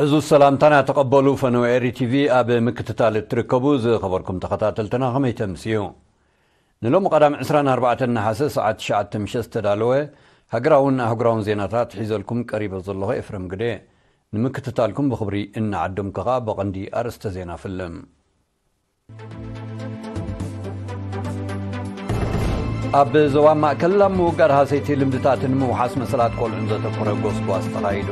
ዕዙዝ ሰላምታና ተቐበሉ። ፈነወ ኤሪ ቲቪ ኣብ ምክትታል እትርከቡ ዝኸበርኩም ተኸታተልትና ከመይ ተምስዩ? ንሎሚ ቀዳም ዕስራን ኣርባዕተን ነሓሰ ሰዓት ትሽዓተ ምሸት ዝተዳለወ ሃገራውን ኣህጉራውን ዜናታት ሒዘልኩም ቀሪበ ዘለኹ ኤፍረም ግደ። ንምክትታልኩም ብኽብሪ እናዓደምኩ ኸኣ ብቐንዲ ኣርእስተ ዜና ፍልም። ኣብ ዞባ ማእከል ኣብ ምውጋድ ሃሰይቲ ልምድታትን ምውሓስ መሰላት ቆልዑን ዘተኮረ ጎስጓስ ተኻይዱ።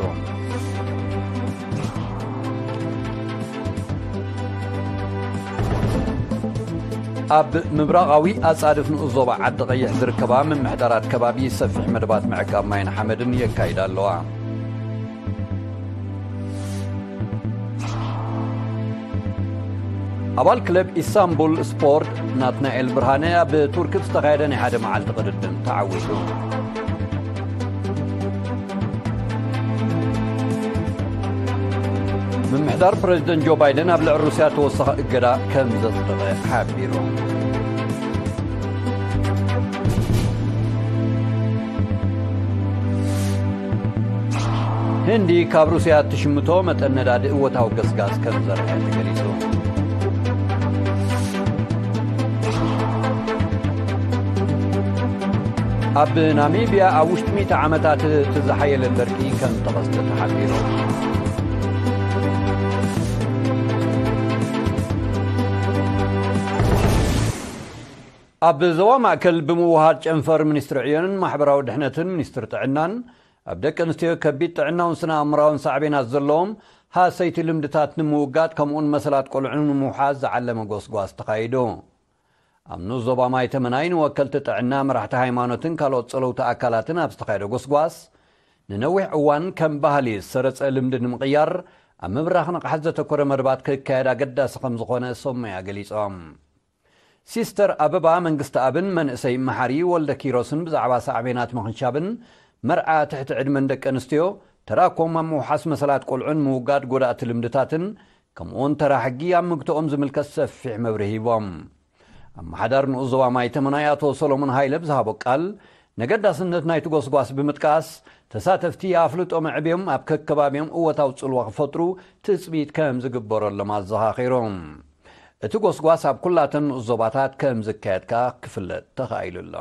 ኣብ ምብራቓዊ ኣጻድፍ ንኡስ ዞባ ዓዲ ቀይሕ ዝርከባ ምምሕዳራት ከባቢ ሰፊሕ መደባት ምዕቃብ ማይን ሓመድን የካይዳ ኣለዋ። ኣባል ክለብ ኢስታንቡል ስፖርት ናትናኤል ብርሃነ ኣብ ቱርክ ብዝተኻየደ ናይ ሓደ መዓልቲ ቅድድም ተዓዊቱ። ምምሕዳር ፕረዚደንት ጆ ባይደን ኣብ ልዕሊ ሩስያ ተወሳኺ እገዳ ከም ዘጽደቐ ሓቢሩ። ህንዲ ካብ ሩስያ እትሽምቶ መጠን ነዳዲ እወታዊ ገስጋስ ከም ዘርአየ ተገሊጹ። ኣብ ናሚብያ ኣብ ውሽጢ ሚእቲ ዓመታት እቲ ዝሓየለ ደርቂ ከም ተኸስተ ተሓቢሩ። ኣብ ዞባ ማእከል ብምውሃድ ጨንፈር ሚኒስትሪ ዕዮንን ማሕበራዊ ድሕነትን ሚኒስትሪ ጥዕናን ኣብ ደቂ ኣንስትዮ ከቢድ ጥዕናውን ስነ ኣእምራውን ሳዕቤናት ዘለዎም ሃሰይቲ ልምድታት ንምውጋድ ከምኡውን መሰላት ቆልዑ ንምውሓስ ዝዓለመ ጎስጓስ ተኻይዱ። ኣብ ንኡስ ዞባ ማይ ተመናይ ንወከልቲ ጥዕና፣ መራሕቲ ሃይማኖትን ካልኦት ጸለውቲ ኣካላትን ኣብ ዝተኻየደ ጎስጓስ፣ ንነዊሕ እዋን ከም ባህሊ ዝሰረጸ ልምዲ ንምቕያር ኣብ ምብራኽ ንቕሓት ዘተኮረ መደባት ክካየድ ኣገዳሲ ከም ዝኾነ ሰብ ሞያ ገሊጾም። ሲስተር ኣበባ መንግስቲ ኣብን መንእሰይ መሓሪ ወልደ ኪሮስን ብዛዕባ ሳዕቤናት ምኽንሻብን መርዓ ትሕቲ ዕድመን ደቂ ኣንስትዮ ተራኮም ኣብ ምውሓስ መሰላት ቆልዑን ምውጋድ ጎዳእቲ ልምድታትን ከምኡውን ተራ ሕጊ ኣብ ምግትኦም ዝምልከት ሰፊሕ መብርሂ ሂቦም። ኣመሓዳሪ ንኡስ ዞባ ማይ ተመናይ ኣቶ ሰሎሞን ሃይለ ብዝሃቦ ቃል፣ ነገዳስነት ናይቲ ጎስጓስ ብምጥቃስ፣ ተሳተፍቲ ኣፍልጦ መዕብዮም ኣብ ከከባቢኦም እወታዊ ጽልዋ ክፈጥሩ ትጽቢት ከም ዝግበረሎም ኣዘኻኺሮም። እቲ ጎስጓስ ኣብ ኩላተን ንኡስ ዞባታት ከም ዝካየድ ከኣ ክፍለጥ ተኻኢሉ ኣሎ።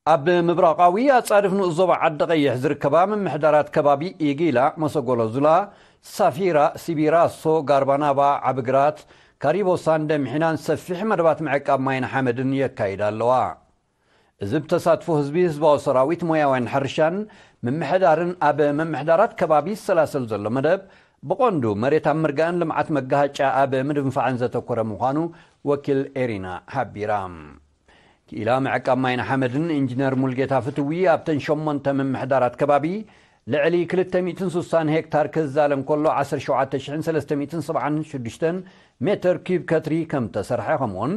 ኣብ ምብራቓዊ ኣጻድፍ ንኡስ ዞባ ዓዲ ቀይሕ ዝርከባ ምምሕዳራት ከባቢ ኢጊላ፣ መሰጎሎ ዙላ፣ ሳፊራ፣ ሲቢራሶ፣ ጋርባናባ፣ ዓብግራት፣ ካሪቦሳን ደምሒናን ሰፊሕ መደባት ምዕቃብ ማይን ሓመድን የካይዳ ኣለዋ። እዚ ብተሳትፎ ህዝቢ፣ ህዝባዊ ሰራዊት፣ ሞያውያን ሕርሻን ምምሕዳርን ኣብ ምምሕዳራት ከባቢ ዝሰላሰል ዘሎ መደብ፣ ብቐንዱ መሬት ኣብ ምርጋእን ልምዓት መጋሃጫ ኣብ ምድንፋዕን ዘተኮረ ምዃኑ ወኪል ኤሪና ሓቢራ። ክኢላ ምዕቃብ ማይን ሓመድን ኢንጂነር ሙልጌታ ፍትዊ ኣብተን ሸሞንተ ምምሕዳራት ከባቢ ልዕሊ ክልተ ሚእትን ስሳን ሄክታር ክዛለም ከሎ፣ ዓሰርተ ሸውዓተ ሽሕን ሰለስተ ሚእትን ሰብዓን ሽዱሽተን ሜተር ኪዩብ ከትሪ ከም ተሰርሐ፣ ከምኡውን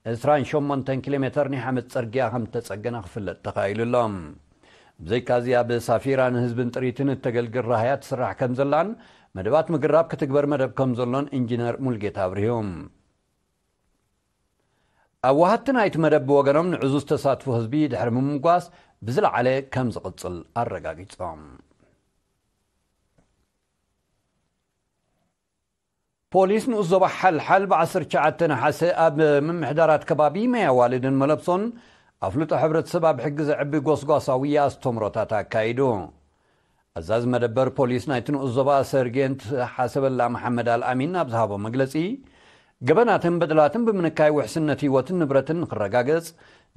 ዕስራን ሸሞንተን ኪሎ ሜተር ናይ ሓመድ ጽርግያ ከም ተጸገነ ክፍለጥ ተኻኢሉ ኣሎ። ብዘይካዚ ኣብ ሳፊራ ንህዝብን ጥሪትን እተገልግል ራህያ ትስራሕ ከም ዘላን መደባት ምግራብ ክትግበር መደብ ከም ዘሎን ኢንጂነር ሙልጌታ ኣብሪሁ። ኣዋሃድቲ ናይቲ መደብ ብወገኖም ንዕዙዝ ተሳትፎ ህዝቢ ድሕሪ ምምጓስ ብዝለዓለ ከም ዝቕጽል ኣረጋጊጾም። ፖሊስ ንኡስ ዞባ ሓልሓል ብ ዓሰርተ ትሽዓተ ነሓሰ ኣብ ምምሕዳራት ከባቢ ማይ ኣዋልድን መለብሶን ኣፍልጦ ሕብረተሰብ ኣብ ሕጊ ዘዕቢ ጎስጓሳዊ ኣስተምሮታት ኣካይዱ። ኣዛዚ መደበር ፖሊስ ናይቲ ንኡስ ዞባ ሰርጌንት ሓሰበላ መሓመድ ኣልኣሚን ኣብ ዝሃቦ መግለጺ፣ ገበናትን በደላትን ብምንካይ ውሕስነት ህይወትን ንብረትን ንክረጋገጽ፣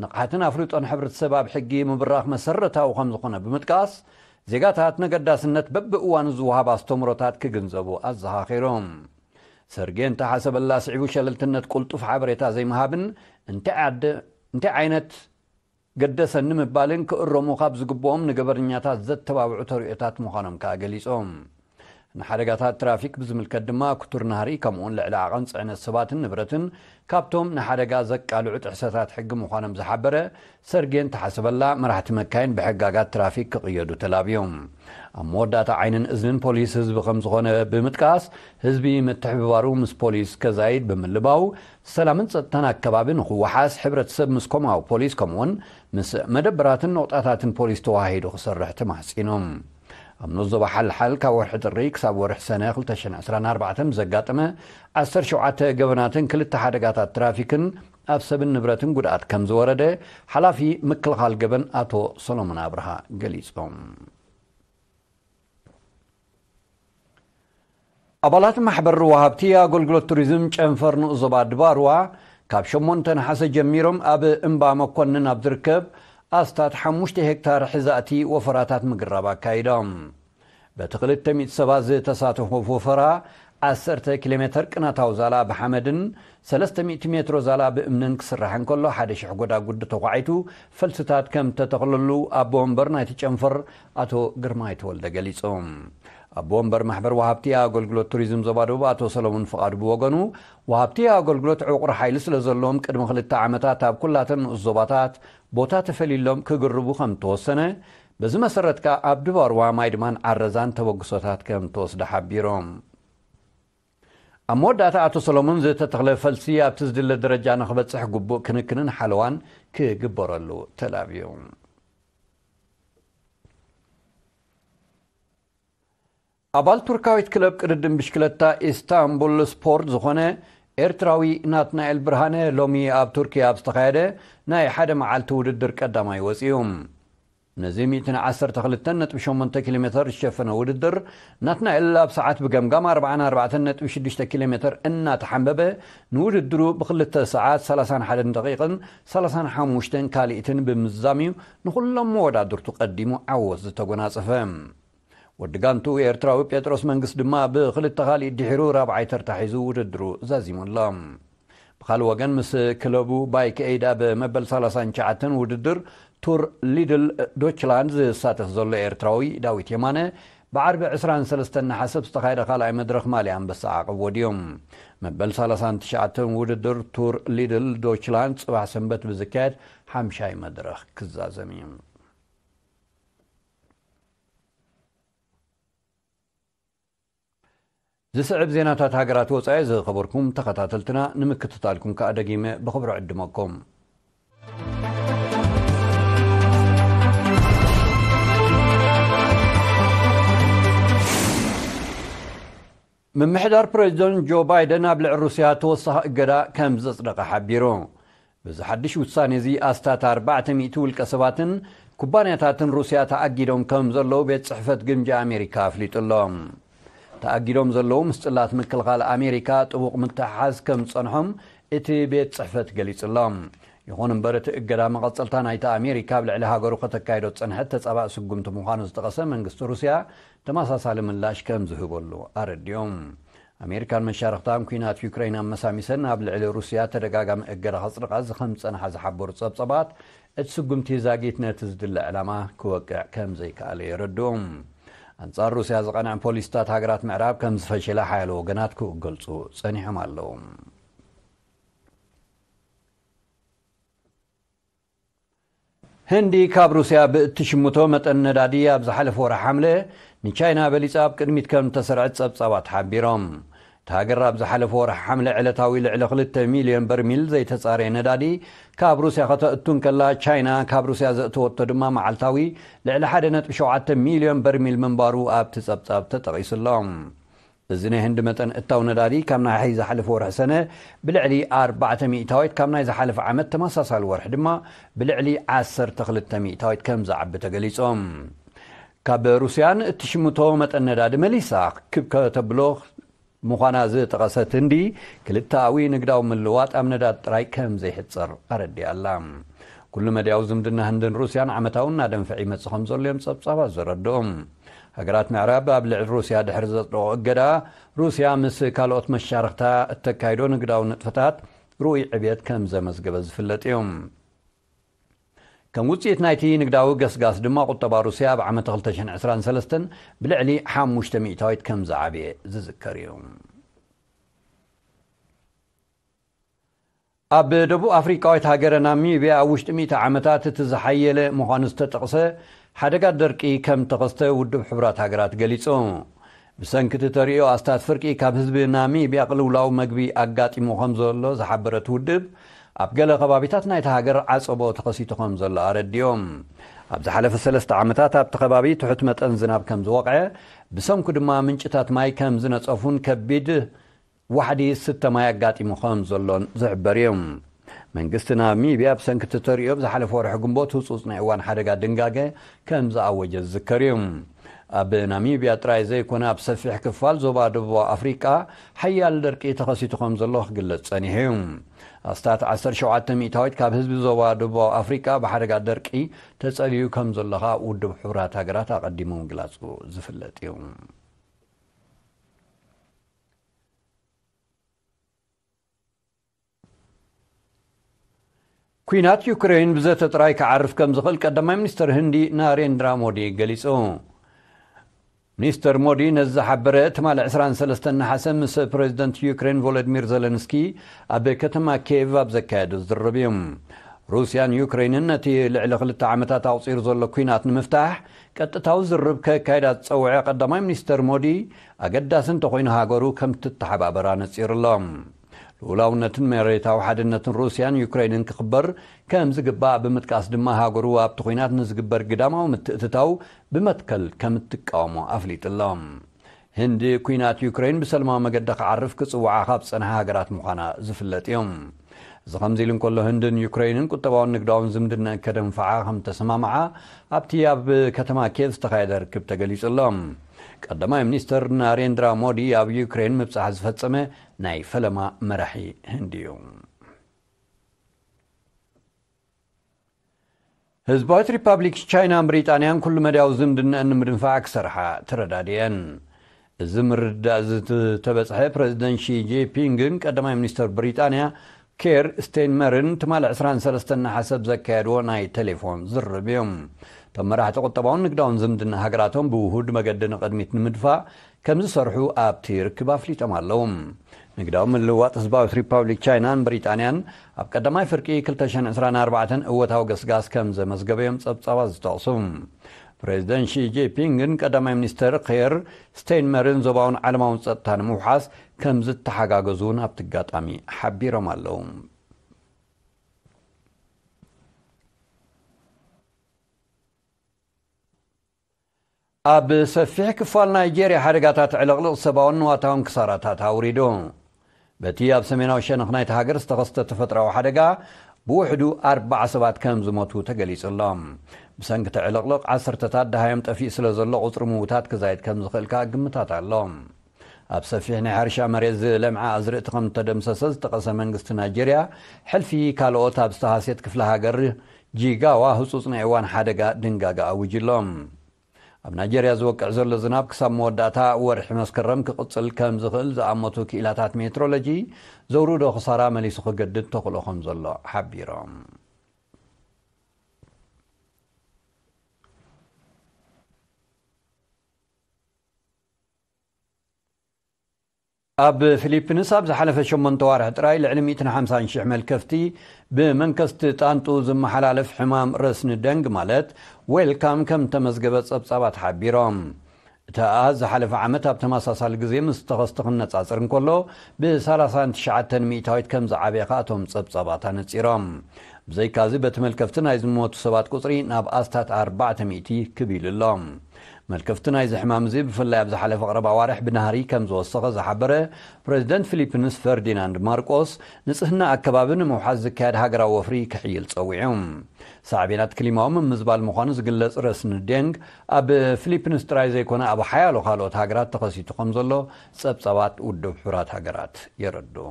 ንቕሓትን ኣፍልጦን ሕብረተሰብ ኣብ ሕጊ ምብራኽ መሰረታዊ ከም ዝኾነ ብምጥቃስ፣ ዜጋታት ነገዳስነት በብእዋኑ ዝወሃብ ኣስተምሮታት ክግንዘቡ ኣዘኻኺሮም። ሰርጌንት ሓሰበላ ስዒቡ ሸለልትነት ቅልጡፍ ሓበሬታ ዘይምሃብን እንታይ ዓደ-፣ እንታይ ዓይነት ገደሰኒ ምባልን ክእረሙ ካብ ዝግብኦም ንገበነኛታት ዘተባብዑ ተርእዮታት ምዃኖም ከኣ ገሊጾም። ንሓደጋታት ትራፊክ ብዝምልከት ድማ ክቱር ናህሪ፣ ከምኡውን ልዕሊ ዓቐን ጽዕነት ሰባትን ንብረትን ካብቶም ንሓደጋ ዘቃልዑ ጥሕሰታት ሕጊ ምዃኖም ዝሓበረ ሰርጌን ተሓስበላ፣ መራሕቲ መካይን ብሕጋጋት ትራፊክ ክቕየዱ ተላብዮም። ኣብ መወዳእታ ዓይንን እዝንን ፖሊስ ህዝቢ ከም ዝኾነ ብምጥቃስ፣ ህዝቢ ምትሕብባሩ ምስ ፖሊስ ከዛይድ ብምልባው፣ ሰላምን ጸጥታን ኣከባቢ ንኽወሓስ፣ ሕብረተሰብ ምስ ኮማዊ ፖሊስ ከምኡውን ምስ መደበራትን ነቑጣታትን ፖሊስ ተዋሂዱ ክሰርሕ ተማሕጺኖም። ኣብ ንኡስ ዞባ ሓልሓል ካብ ወርሒ ጥሪ ክሳብ ወርሒ ሰነ ክልተ ሽሕን ዕስራን ኣርባዕተን ብዘጋጠመ ዓሰርተ ሸውዓተ ገበናትን ክልተ ሓደጋታት ትራፊክን ኣብ ሰብን ንብረትን ጉድኣት ከም ዝወረደ ሓላፊ ምክልኻል ገበን ኣቶ ሰሎሞን ኣብርሃ ገሊጾም። ኣባላት ማሕበር ወሃብቲ ኣገልግሎት ቱሪዝም ጨንፈር ንኡስ ዞባ ድባርዋ ካብ ሸሞንተ ነሓሰ ጀሚሮም ኣብ እምባ መኮንን ኣብ ዝርከብ ኣስታት ሓሙሽተ ሄክታር ሕዛእቲ ወፈራታት ምግራብ ኣካይዶም። በቲ ክልተ ሚእቲ ሰባት ዝተሳተፎ ወፈራ ዓሰርተ ኪሎ ሜተር ቅናታዊ ዛላ ብሓመድን ሰለስተ ሚእቲ ሜትሮ ዛላ ብእምንን ክስራሕ እንከሎ፣ ሓደ ሽሕ ጎዳጉዲ ተዃዒቱ ፈልስታት ከም ተተኽለሉ ኣቦ ወንበር ናይቲ ጨንፈር ኣቶ ግርማይ ተወልደ ገሊጹ። ኣቦ ወንበር ማሕበር ወሃብቲ ኣገልግሎት ቱሪዝም ዞባ ደቡብ ኣቶ ሰለሙን ፍቓዱ ብወገኑ፣ ወሃብቲ ኣገልግሎት ዕቑር ሓይሊ ስለ ዘለዎም፣ ቅድሚ ክልተ ዓመታት ኣብ ኩላተን ንኡስ ዞባታት ቦታ ተፈሊሎም ክግርቡ ከም ተወሰነ፣ በዚ መሰረት ከኣ ኣብ ድባርዋ፣ ማይድማን ዓረዛን ተበግሶታት ከም ተወስደ ሓቢሮም። ኣብ መወዳእታ ኣቶ ሰሎሞን ዝተተኽለ ፈልሲ ኣብቲ ዝድለ ደረጃ ንኽበጽሕ ግቡእ ክንክንን ሓለዋን ክግበረሉ ተላብዩ። ኣባል ቱርካዊት ክለብ ቅድድም ብሽክለታ ኢስታንቡል ስፖርት ዝኾነ ኤርትራዊ ናትናኤል ብርሃነ ሎሚ ኣብ ቱርኪ ኣብ ዝተኻየደ ናይ ሓደ መዓልቲ ውድድር ቀዳማይ ወጺኡ። ነዚ ሚእትን ዓሰርተ ክልተን ነጥቢ ሸሞንተ ኪሎ ሜተር ዝሸፈነ ውድድር ናትናኤል ኣብ ሰዓት ብገምጋም ኣርባዓን ኣርባዕተን ነጥቢ ሽዱሽተ ኪሎ ሜተር እናተሓንበበ ንውድድሩ ብክልተ ሰዓት ሰላሳን ሓደን ደቂቕን ሰላሳን ሓሙሽተን ካልኢትን ብምዝዛም እዩ ንኹሎም መወዳድርቱ ቀዲሙ ዓወት ዝተጎናጸፈ። ወዲ ጋንቱ ኤርትራዊ ጴጥሮስ መንግስት ድማ ብክልተ ካልኢት ድሒሩ ራብዓይ ተርታ ሒዙ ውድድሩ ዛዚሙ ኣሎ። ብኻልእ ወገን ምስ ክለቡ ባይክ ኤይድ ኣብ መበል ሰላሳን ትሽዓተን ውድድር ቱር ሊድል ዶችላንድ ዝሳተፍ ዘሎ ኤርትራዊ ዳዊት የማነ ብዓርቢ ዕስራን ሰለስተን ነሓሰ ዝተኻየደ ካልኣይ መድረኽ ማልያ ኣንበሳ ዓቐብ ወዲዮም። መበል ሰላሳን ትሽዓተን ውድድር ቱር ሊድል ዶችላንድ ጽባሕ ሰንበት ብዝካየድ ሓምሻይ መድረኽ ክዛዘም እዩ። ዝስዕብ ዜናታት ሃገራት ወጻኢ ዝኸበርኩም ተኸታተልትና ንምክትታልኩም ከኣ ደጊመ ብኽብሪ ዕድመኩም። ምምሕዳር ፕሬዚደንት ጆ ባይደን ኣብ ልዕሊ ሩስያ ተወሳኺ እገዳ ከም ዘጽደቐ ሓቢሩ። በዚ ሓድሽ ውሳኔ እዚ ኣስታት ኣርባዕተ ሚእቲ ውልቀ ሰባትን ኩባንያታትን ሩስያ ተኣጊዶም ከም ዘለዉ ቤት ጽሕፈት ግምጃ ኣሜሪካ ኣፍሊጡ ኣሎ። ተኣጊዶም ዘለዉ ምስ ጽላት ምክልኻል ኣሜሪካ ጥቡቕ ምትሕሓዝ ከም ዝጸንሖም እቲ ቤት ጽሕፈት ገሊጹ ኣሎ። ይኹን እምበር እቲ እገዳ መቐጸልታ ናይቲ ኣሜሪካ ኣብ ልዕሊ ሃገሩ ከተካይዶ ዝጸንሐት ተጻባእ ስጉምቲ ምዃኑ ዝጠቐሰ መንግስቲ ሩስያ ተመሳሳሊ ምላሽ ከም ዝህበሉ ኣረዲኦም። ኣሜሪካን መሻርኽታን ኲናት ዩክረይን ኣመሳሚሰን ኣብ ልዕሊ ሩስያ ተደጋጋሚ እገዳ ከጽድቓ ከም ዝጸንሓ ዝሓበሩ ጸብጸባት፣ እቲ ስጉምቲ ዛጊት ነቲ ዝድለ ዕላማ ክወቅዕ ከም ዘይከኣለ የረድኡ። ኣንጻር ሩስያ ዝቐንዐ ፖሊሲታት ሃገራት ምዕራብ ከም ዝፈሸለ ሓያሎ ወገናት ክገልጹ ጸኒሖም ኣለዉ። ህንዲ ካብ ሩስያ ብእትሽምቶ መጠን ነዳዲ ኣብ ዝሓለፈ ወርሒ ሓምለ ንቻይና በሊጻ ኣብ ቅድሚት ከም እተሰርዐት ጸብጻባት ሓቢሮም። እታ ሃገር ኣብ ዝሓለፈ ወርሒ ሓምለ ዕለታዊ ልዕሊ ክልተ ሚልዮን በርሚል ዘይተጻረየ ነዳዲ ካብ ሩስያ ከተእቱ እንከላ፣ ቻይና ካብ ሩስያ ዘእተወቶ ድማ መዓልታዊ ልዕሊ ሓደ ነጥቢ ሸውዓተ ሚልዮን በርሚል ምንባሩ ኣብቲ ጸብጻብ ተጠቒሱ ኣሎ። እዚ ናይ ህንዲ መጠን እታው ነዳዲ ካብ ናይ ዝሓለፈ ወርሒ ሰነ ብልዕሊ ኣርባዕተ ሚእታዊት፣ ካብ ናይ ዝሓለፈ ዓመት ተመሳሳሊ ወርሒ ድማ ብልዕሊ ዓሰርተ ክልተ ሚእታዊት ከም ዝዓቢ ተገሊጾም። ካብ ሩስያን እትሽምቶ መጠን ነዳዲ መሊሳ ክብ ከተብሎ ምዃና ዝጠቐሰት ህንዲ፣ ክልተኣዊ ንግዳዊ ምልዋጥ ኣብ ነዳዲ ጥራይ ከም ዘይሕጸር ኣረዲኣ ኣላ። ኩሉ መድያዊ ዝምድና ህንድን ሩስያን ዓመታዊ እናደንፍዕ ይመጽእ ከም ዘሎ እዮም ጸብጻባት ዘረድኡ። ሃገራት ምዕራብ ኣብ ልዕሊ ሩስያ ድሕሪ ዘጽደቑ እገዳ፣ ሩስያ ምስ ካልኦት መሻርኽታ እተካይዶ ንግዳዊ ንጥፈታት ርኡይ ዕብየት ከም ዘመዝገበ ዝፍለጥ እዩ። ከም ውፅኢት ናይቲ ንግዳዊ ገስጋስ ድማ፣ ቁጠባ ሩስያ ኣብ ዓመተ ክልተ ሽሕን ዕስራን ሰለስተን ብልዕሊ ሓሙሽተ ሚእታዊት ከም ዝዓበየ ዝዝከር እዩ። ኣብ ደቡብ ኣፍሪቃዊት ሃገረ ናሚብያ ኣብ ውሽጢ ሚእቲ ዓመታት እቲ ዝሓየለ ምዃኑ ዝተጠቕሰ ሓደጋ ደርቂ ከም ተኸስተ ውድብ ሕቡራት ሃገራት ገሊጹ። ብሰንኪ እቲ ተርእዮ ኣስታት ፍርቂ ካብ ህዝቢ ናሚብያ ቅልውላው መግቢ ኣጋጢሙ ከም ዘሎ ዝሓበረት ውድብ፣ ኣብ ገለ ከባቢታት ናይቲ ሃገር ዓጸቦ ተኸሲቱ ከም ዘሎ ኣረዲኦም። ኣብ ዝሓለፈ ሰለስተ ዓመታት ኣብቲ ከባቢ ትሑት መጠን ዝናብ ከም ዝወቕዐ፣ ብሰንኩ ድማ ምንጭታት ማይ ከም ዝነጸፉን ከቢድ ዋሕዲ ስተ ማይ ኣጋጢሙ ከም ዘሎን ዝሕበር እዩ። መንግስቲ ናሚብያ ብሰንኪ እቲ ተርእዮ ብዝሓለፈ ወርሒ ግንቦት ህጹጽ ናይ እዋን ሓደጋ ድንጋገ ከም ዝኣወጀ ዝዝከር እዩ። ኣብ ናሚብያ ጥራይ ዘይኮነ፣ ኣብ ሰፊሕ ክፋል ዞባ ደቡባዊ ኣፍሪቃ ሓያል ደርቂ ተኸሲቱ ከም ዘሎ ክግለጽ ጸኒሑ እዩ። ኣስታት ዓሰርተ ሸውዓተ ሚእታዊት ካብ ህዝቢ ዞባ ደቡባዊ ኣፍሪቃ ብሓደጋ ደርቂ ተጸልዩ ከም ዘሎ ከኣ ውድብ ሕቡራት ሃገራት ኣቐዲሙ ምግላጹ ዝፍለጥ እዩ። ኲናት ዩክሬን ብዘተ ጥራይ ክዓርፍ ከም ዝኽእል ቀዳማይ ሚኒስተር ህንዲ ናሬንድራ ሞዲ ገሊጹ። ሚኒስተር ሞዲ ነዚ ዝሓበረ ትማሊ ዕስራን ሰለስተን ነሓሰ ምስ ፕሬዚደንት ዩክሬን ቮሎዲሚር ዘለንስኪ ኣብ ከተማ ኪየቭ ኣብ ዘካየዶ ዝርርብ እዩ። ሩስያን ዩክሬንን ነቲ ልዕሊ ክልተ ዓመታት ኣቑጺሩ ዘሎ ኲናት ንምፍታሕ ቀጥታዊ ዝርርብ ከካይዳ ዝጸውዐ ቀዳማይ ሚኒስተር ሞዲ፣ ኣገዳሲ እንተኾይኑ ሃገሩ ከም ትተሓባበር ኣነጺሩ ኣሎ። ልኡላውነትን መሬታዊ ሓድነትን ሩስያን ዩክሬንን ክኽበር ከም ዝግባእ ብምጥቃስ ድማ፣ ሃገሩ ኣብቲ ኲናት ንዝግበር ግዳማዊ ምትእትታው ብመትከል ከም እትቃወሞ ኣፍሊጡ ኣሎ። ህንዲ ኲናት ዩክሬን ብሰላማዊ መገዲ ክዓርፍ ክጽውዓ ካብ ዝጸንሓ ሃገራት ምዃና ዝፍለጥ እዩ። እዚ ከምዚ ኢሉ እንከሎ፣ ህንድን ዩክሬንን ቁጠባውን ንግዳውን ዝምድና ከደንፍዓ ከም ተሰማምዓ ኣብቲ ኣብ ከተማ ኪየቭ ዝተኻየደ ርክብ ተገሊጹ ኣሎ። ቀዳማይ ሚኒስተር ናሬንድራ ሞዲ ኣብ ዩክሬን ምብጻሕ ዝፈጸመ ናይ ፈለማ መራሒ ህንዲ እዩ። ህዝባዊት ሪፓብሊክ ቻይናን ብሪጣንያን ኩሉ መዳያዊ ዝምድናኣን ንምድንፋዕ ክሰርሓ ተረዳድየን። እዚ ምርድዳእ እዚ ዝተበጽሐ ፕረዚደንት ሺ ጂንፒንግን ቀዳማይ ሚኒስተር ብሪጣንያ ኬር ስቴንመርን ትማሊ ዕስራን ሰለስተን ነሓሰ ኣብ ዘካየድዎ ናይ ቴሌፎን ዝርርብ እዩ። እቶም መራሕቲ ቁጠባውን ንግዳውን ዝምድና ሃገራቶም ብውሁድ መገዲ ንቕድሚት ንምድፋእ ከም ዝሰርሑ ኣብቲ ርክብ ኣፍሊጦም ኣለዉ። ንግዳዊ ምልውዋጥ ህዝባዊት ሪፓብሊክ ቻይናን ብሪጣንያን ኣብ ቀዳማይ ፍርቂ ክልተ ሽሕን ዕስራን ኣርባዕተን እወታዊ ገስጋስ ከም ዘመዝገበ እዮም ጸብጻባት ዝጠቕሱ። ፕሬዚደንት ሺ ጂንፒንግን ቀዳማይ ሚኒስተር ኬር ስቴንመርን ዞባውን ዓለማውን ጸጥታ ንምውሓስ ከም ዝተሓጋገዙ እውን ኣብቲ ኣጋጣሚ ሓቢሮም ኣለዉ። ኣብ ሰፊሕ ክፋል ናይጄርያ ሓደጋታት ዕልቕልቕ ሰብኣውን ንዋታውን ክሳራታት ኣውሪዱ። በቲ ኣብ ሰሜናዊ ሸነኽ ናይቲ ሃገር ዝተኸስተ ተፈጥሮኣዊ ሓደጋ ብውሕዱ ኣርባዓ ሰባት ከም ዝሞቱ ተገሊጹ ኣሎ። ብሰንኪ እቲ ዕልቕልቕ ዓሰርተታት ደሃዮም ጠፊኡ ስለ ዘሎ፣ ቁጽሪ ምዉታት ክዛይድ ከም ዝኽእል ከኣ ግምታት ኣሎ። ኣብ ሰፊሕ ናይ ሕርሻ መሬት ዝለምዐ ኣዝርእቲ ከም እተደምሰሰ ዝጠቐሰ መንግስቲ ናይጄርያ፣ ሕልፊ ካልኦት ኣብ ዝተሃስየት ክፍለ ሃገር ጂጋዋ ህጹጽ ናይ እዋን ሓደጋ ድንጋጋ ኣዊጁ ኣሎ። ኣብ ናይጄርያ ዝወቅዕ ዘሎ ዝናብ ክሳብ መወዳእታ ወርሒ መስከረም ክቕጽል ከም ዝኽእል ዝኣመቱ ክኢላታት ሜትሮሎጂ ዘውርዶ ክሳራ መሊሱ ክገድድ ተኽእሎ ከም ዘሎ ሓቢሮም። ኣብ ፊሊፒንስ ኣብ ዝሓለፈ ሸሞንተ ዋርሒ ጥራይ ልዕሊ ሚእትን ሓምሳን ሽሕ መልከፍቲ ብመንከስቲ ጣንጡ ዝመሓላለፍ ሕማም ረስኒ ደንግ ማለት ዌልካም ከም ተመዝገበ ጸብጻባት ሓቢሮም። እቲ ኣሃዝ ዝሓለፈ ዓመት ኣብ ተመሳሳሊ ግዜ ምስ ተኸስተ ክነጻጸር እንከሎ፣ ብሰላሳን ትሽዓተን ሚእታዊት ከም ዝዓበየ ከኣ እቶም ጸብጻባት ኣነጺሮም። ብዘይካዚ፣ በቲ መልከፍቲ ናይ ዝሞቱ ሰባት ቁጽሪ ናብ ኣስታት ኣርባዕተ ሚእቲ ክብ ኢሉ ኣሎ። መልከፍቲ ናይዚ ሕማም እዚ ብፍላይ ኣብ ዝሓለፈ ቀረባ ኣዋርሕ ብናህሪ ከም ዝወሰኸ ዝሓበረ ፕረዚደንት ፊሊፒንስ ፈርዲናንድ ማርቆስ፣ ንጽህና ኣከባቢ ንምውሓስ ዝካየድ ሃገራዊ ወፍሪ ክሕይል ጸዊዑ። ሳዕቤናት ክሊማዊ ምምዝባል ምዃኑ ዝግለጽ ረስኒ ዴንግ ኣብ ፊሊፒንስ ጥራይ ዘይኮነ ኣብ ሓያሎ ካልኦት ሃገራት ተኸሲቱ ከም ዘሎ ጸብጻባት ውድብ ሕቡራት ሃገራት የረድኡ።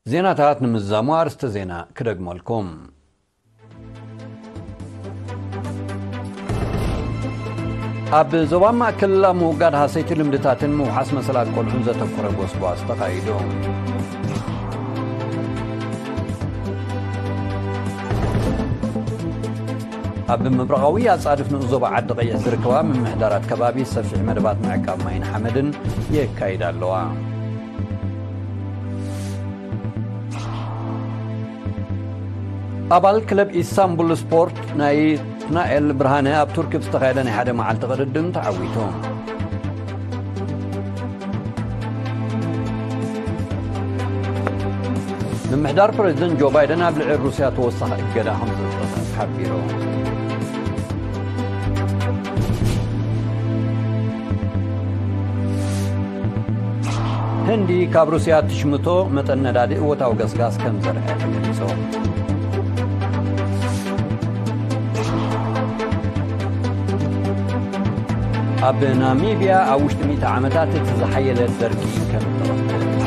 ዜናታት ንምዝዛሙ ኣርእስተ ዜና ክደግመልኩም። ኣብ ዞባ ማእከል ኣብ ምውጋድ ሃሰይቲ ልምድታትን ምውሓስ መሰላት ቆልዑን ዘተኮረ ጎስጓስ ተኻይዱ። ኣብ ምብራቓዊ ኣጻድፍ ንኡስ ዞባ ዓዲ ቀይሕ ዝርከባ ምምሕዳራት ከባቢ ሰፊሕ መደባት ምዕቃብ ማይን ሓመድን የካይዳ ኣለዋ። ኣባል ክለብ ኢስታንቡል ስፖርት ናይ ናኤል ብርሃነ ኣብ ቱርኪ ብዝተኻየደ ናይ ሓደ መዓልቲ ቅድድም ተዓዊቱ። ምምሕዳር ፕሬዚደንት ጆ ባይደን ኣብ ልዕሊ ሩስያ ተወሳኺ እገዳ ከም ዘጥበቐ ሓቢሩ። ህንዲ ካብ ሩስያ እትሽምቶ መጠን ነዳዲ እወታዊ ገስጋስ ከም ዘርአ ተገሊጹ። ኣብ ናሚብያ ኣብ ውሽጢ ሚእቲ ዓመታት እቲ ዝሓየለ ደርቂ ከም እተኸፍተ ተፈሊጡ።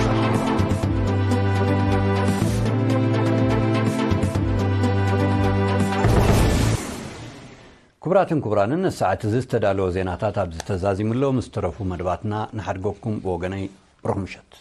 ክቡራትን ክቡራንን፣ ንሰዓት እዚ ዝተዳለወ ዜናታት ኣብዚ ተዛዚሙ ኣሎ። ምስ ተረፉ መደባትና ንሓድገኩም። ብወገነይ ብሩኽ ምሸት።